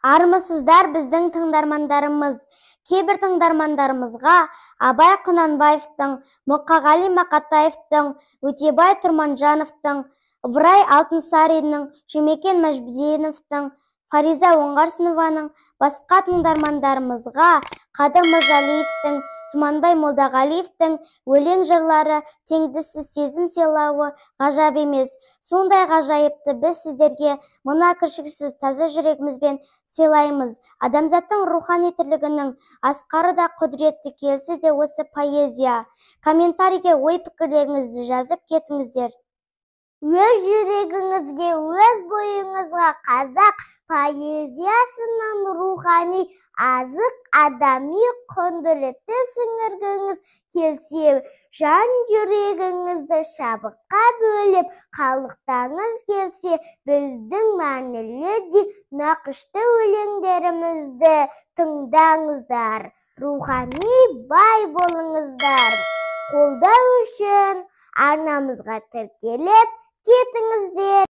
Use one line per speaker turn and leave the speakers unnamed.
Армысыздар, біздің тыңдармандарымыз! Кейбір тыңдармандарымызға Абай Құнанбаевтың, Мұқағали Мақатаевтың, Өтебай Тұрманжановтың, Ыбырай Алтынсариннің, Жұмекен Мәжбиденовтің, Фариза Оңғарсынованың, басқа тыңдармандарымызға Қадыр Мырзалиевтің, Тұманбай Молдағалиевтің өлең жырлары теңдессіз сезім сыйлауы ғажап емес. Сондай ғажайыпты біз сіздерге мына кіршіксіз таза жүрегімізбен сыйлаймыз. Адамзаттың рухани тірлігінің асқары да, құдіретті келісі де осы поэзия. Комментарийге ой пікірлеріңізді жазып кетіңіздер.
Өз жүрегіңізге, өз бойыңызға қазақ поэзиясынан рухани азық, адами құндылықты сіңіргіңіз келсе, жан жүрегіңізді шабытқа бөлеп, қалықтаңыз келсе, біздің мәнілі де нақышты өлеңдерімізді тыңдаңыздар, рухани бай болыңыздар. Қолдау үшін арнамызға тіркеліп кетіңіздер.